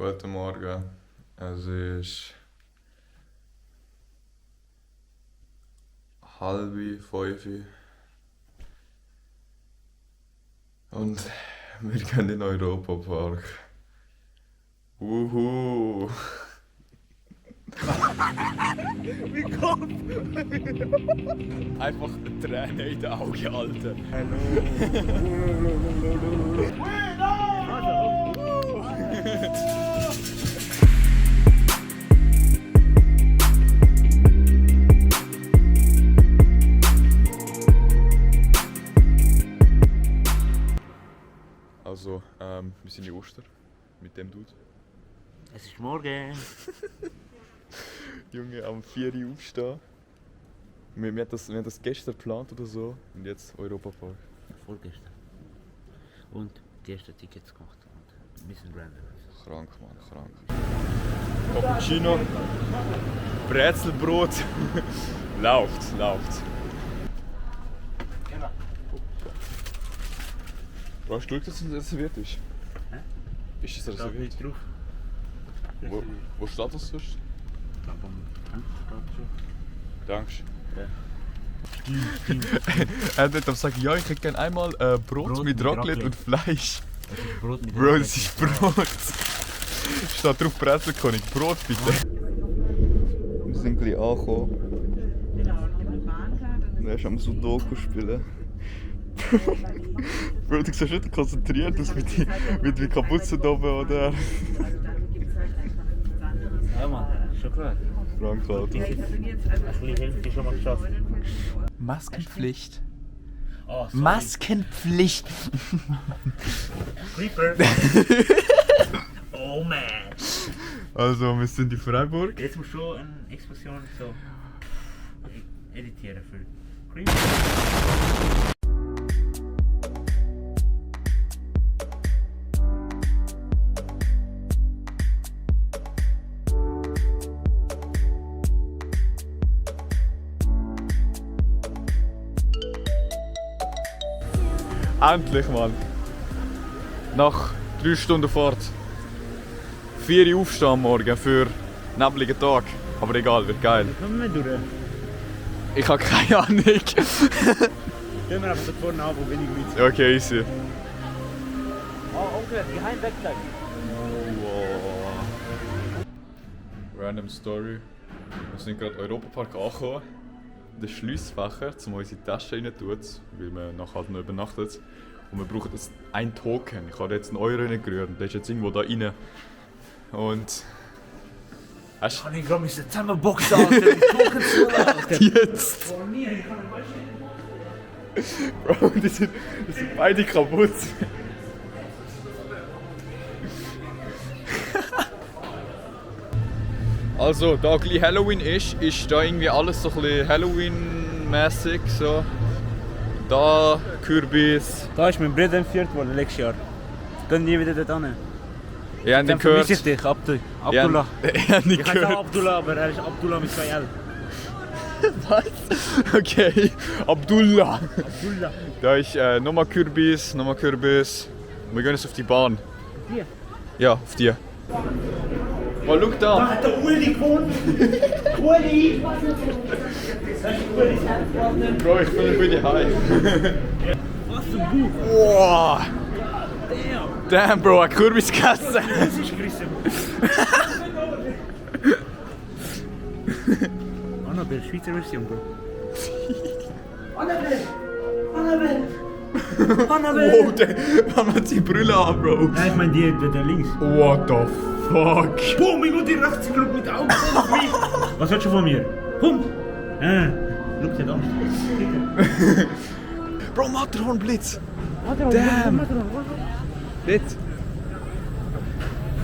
Guten Morgen. Es ist 4:30. Und wir gehen in den Europapark. Wuhu! Wie kommt? Einfach eine Träne in den Augen, Alter. Also, wir sind in Oster mit dem Dude. Es ist morgen. Junge, am 4 Uhr aufstehen. Wir haben das gestern geplant oder so. Und jetzt Europapark. Vorgestern. Und gestern Tickets gemacht. Und wir sind random. Krank, Mann, krank. Cappuccino, Brezelbrot. läuft. Hast du geschaut, dass es reserviert ist? Hä? Ist es Steht reserviert? nicht drauf. Wo steht das sonst? Dankeschön. Ja. Er wird dann sagen, ja, ich hätte gerne einmal Brot mit Raclette und Fleisch. Brot mit Bro, das ist Brot. Steht drauf Brezelkönig. Brot bitte. Wir sind ein bisschen angekommen. Und er ist am Sudoku spielen. Bro, du siehst nicht konzentriert aus mit wie Kapuze da oben, oder? Ja, Mann, schon klar. Frank, Alter. Ein bisschen Hälfte schon mal geschafft. Maskenpflicht. Oh, sorry. Maskenpflicht. Creeper. Oh man. Also, wir sind in Freiburg. Jetzt musst du schon eine Explosion so editieren für Creeper. Endlich, Mann. Nach 3 Stunden Fahrt. 4 Uhr aufstehen am Morgen für einen nebligen Tag. Aber egal, wird geil. Kommen wir durch. Ich habe keine Ahnung. Gehen wir einfach dort vorne an, wo wenig Leute sind. Okay, easy. Oh, Onkel, geheim wegbleiben. Random Story. Wir sind gerade Europapark angekommen. Den Schliessfächer, um unsere Tasche rein tun, weil wir nachher halt noch übernachtet. Und wir brauchen jetzt einen Token. Ich habe jetzt einen Euro reingerührt und der ist jetzt irgendwo da rein. Und... Hast Ich glaube, wir müssen zusammenboxen, Alter. Token zu du jetzt? Bro, die sind beide kaputt. Also, da gleich Halloween ist da irgendwie alles so ein bisschen Halloween-mäßig. So. Da Kürbis. Da ist mein Bruder entführt worden letztes Jahr. Gehen nie wieder dort hin. Ihr habt ihn Dann gehört. vermisse ich dich, Abdullah. Ihr habt ihn Ich heiße auch gehört. Abdullah, aber er ist Abdullah mit 2 L. Was? Okay, Abdullah. Abdullah. Da ist nochmal Kürbis. Wir gehen jetzt auf die Bahn. Hier? Ja, auf die. Oh, schau da! Hat der Uli gewonnen? Uli! Bro, ich bin für die High. Was ein Buch! Wow! Damn, Bro, eine Kürbiskasse! Das ist gerissen. Annabelle, Schweizer Version, Bro. Annabelle! Wow, man hat seine Brille an, Bro! Ja, ich meine die da links. What the fuck? Boah, mein Gott, die rechts schaut mit den Augen auf mich! Was willst du von mir? Hund! Schau, sie hat Angst. Bro, Matterhornblitz! Matterhorn, Damn. Matterhorn. Dort!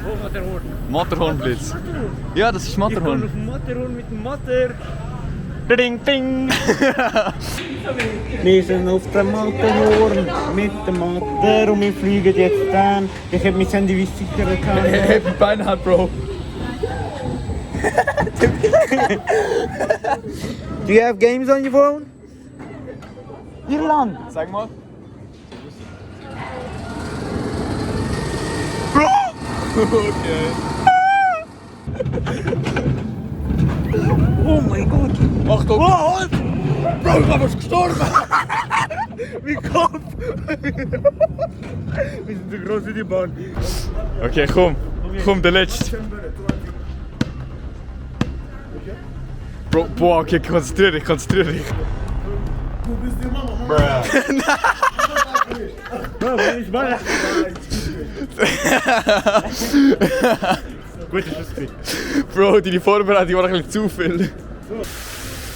Wo Matterhorn? Matterhornblitz! Ja, das ist Ich bin Matterhorn! auf dem Matterhorn mit dem Matter. Ding, ding! Wir sind auf dem Matterhorn mit dem Matter und wir fliegen jetzt dann. Ich hab mein Handy wie sicher erkannt. Hey, Beine hat, Bro! Do you have games on your phone? Irland! Sag mal! Okay. Oh mein Gott! Achtung! Oh, halt! Bro, ich bin gestorben! Mein Kopf! Wir sind so groß wie die Bahn. Okay, komm. Komm, der letzte. Bro, boah, okay, konzentrier dich. Du bist die Mama, Mama. Bro, wenn ich mal. Gut, ist es gewesen. Bro, die Vorbereitung war ein bisschen zu viel.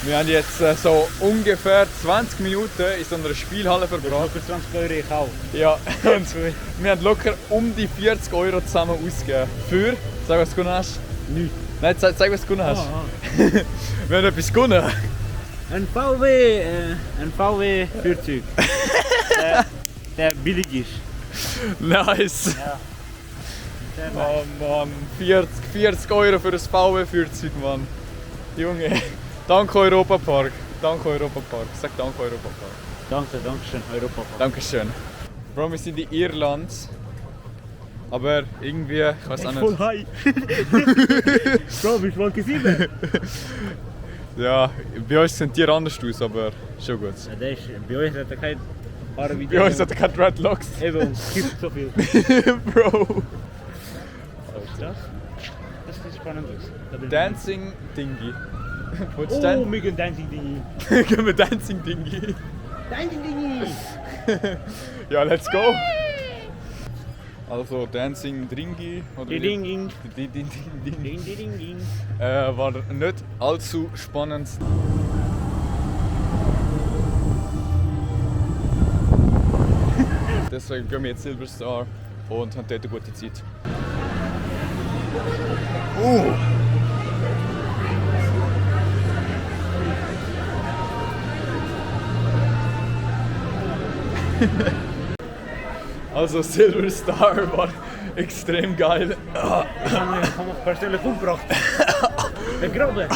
Wir haben jetzt so ungefähr 20 Minuten in so einer Spielhalle verbracht. Für 20 € ich auch. Ja, und wir haben locker um die 40 € zusammen ausgegeben. Für, sag was du gewonnen hast. Nichts. Nein, sag was du gewonnen hast. Wir haben etwas gewonnen. Ein VW Fahrzeug. Der billig ist. Nice. Ja. Oh Mann, 40 € für das VW-Fahrzeug, Mann. Junge, danke Europapark. Danke Europapark. Sag danke Europapark. Danke schön, Europa. Dankeschön. Bro, wir sind in Irland. Aber irgendwie, ich weiß auch Voll nicht. high. Bro, bist du Wolke 7? Ja, bei uns sehen die anders aus, aber schon gut. Ja, der ist, bei euch hat er kein Haare wie Bei uns hat er keine Dreadlocks. Eben, es gibt so viel. Bro. Das sieht spannend aus. Dancing Dingy. Willst du Oh, dan- wir gehen Dancing Dingy. Gehen wir Dancing Dingy? Dancing Dingy! Ja, let's go! Also Dancing Dingy oder Die Dinging. Ding. Ding, ding, ding. War nicht allzu spannend. Deswegen gehen wir jetzt Silverstar und haben dort eine gute Zeit. Also Silverstar war extrem geil. Ich habe mich persönlich umgebracht. Der Grabe.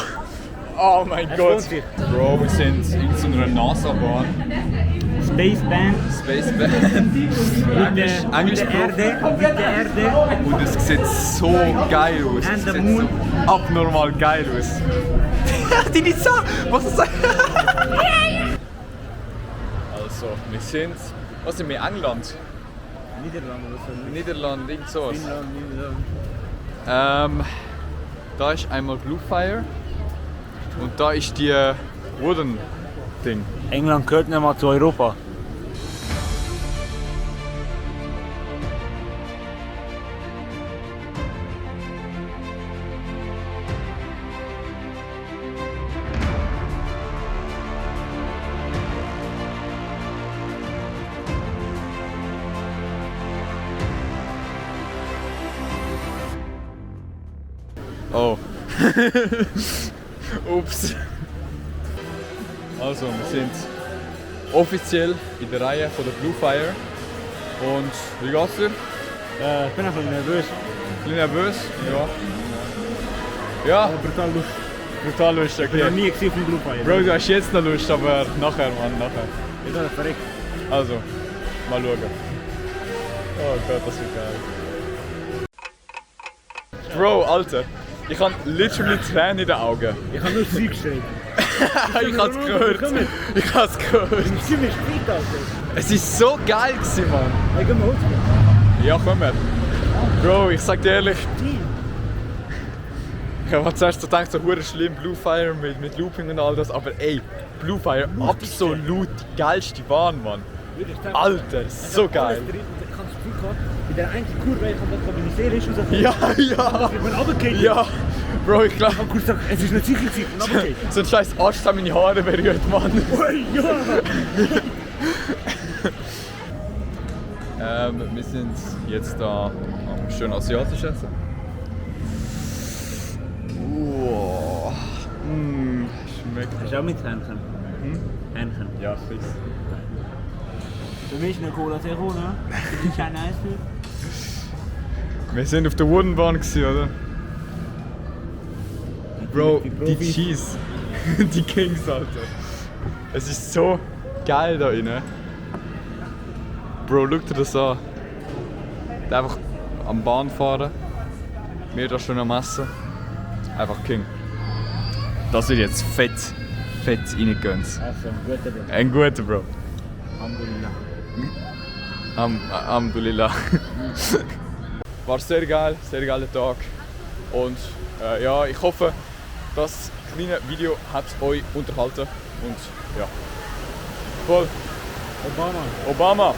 Oh mein Es Gott! lohnt sich. Bro, wir sind in so einer NASA-Bahn. Space Band. Space Band. Englisch mit der Erde. Und es sieht so geil aus. And Es the sieht moon. so abnormal geil aus. Die Nizza! Was ist das? Also, wir sind. Was sind wir? England? Niederlande oder so. Niederland, irgend sowas. Finnland. Da ist einmal Bluefire. Und da ist die Wooden Ding. England gehört nicht mal zu Europa. Oh. Ups. Also, wir sind offiziell in der Reihe von der Bluefire. Und wie geht's dir? Ich bin einfach nervös. Ein bisschen nervös? Ja. Ja, Brutal lustig. brutal lustig. Ich bin noch Okay. nie gesehen von Blue Fire. Bro, du hast jetzt noch Lust, aber nachher, Mann, nachher. Ich bin verreckt. Also, mal schauen. Oh Gott, das wird geil. Bro, Alter, ich habe literally Tränen in den Augen. Ich habe nur Sieg geschrieben. Ich hab's gehört. Ich hab's gehört. Ziemlich spät, Alter. Es ist so geil gewesen, Mann. Hey, geh mal hoch. Ja, komm her. Bro, ich sag dir ehrlich, ich habe zuerst so gedacht, so hure schlimm, Bluefire mit Looping und all das, aber ey, Bluefire, absolut die geilste Bahn, Mann. Alter, so geil. Ich habe das Gefühl gehabt, in der einzigen Kurve, ich kann das stabilisieren, ist rausgekommen. Ja, Ich bin runtergefallen. ja. Bro, ich glaube, Ich habe kurz gesagt, es ist nicht sicher gewesen, ich bin runtergefallen. so ein scheiß Arsch hat meine Haare berührt, Mann. Ui, ja! Wir sind jetzt da am schön asiatisch essen. Schmeckt. Hast du auch mit Hähnchen? Hähnchen. Ja, fix. Für mich eine Cola Zero, ne? Für dich ein Eisbier. Wir sind auf der Woodenbahn gewesen, oder? Bro, Die die Profis. Cheese. Die Kings, Alter. Es ist so geil da innen. Bro, schau dir das an. Der einfach am Bahn fahren. mir da schon am Essen. Einfach King. Das wird jetzt fett reingegönnt. Also, guter Bro. Ein guter Bro. Alhamdulillah. Alhamdulillah. War sehr geiler Tag. Und ja, ich hoffe, das kleine Video hat euch unterhalten. Und ja. Voll. Obama. Obama!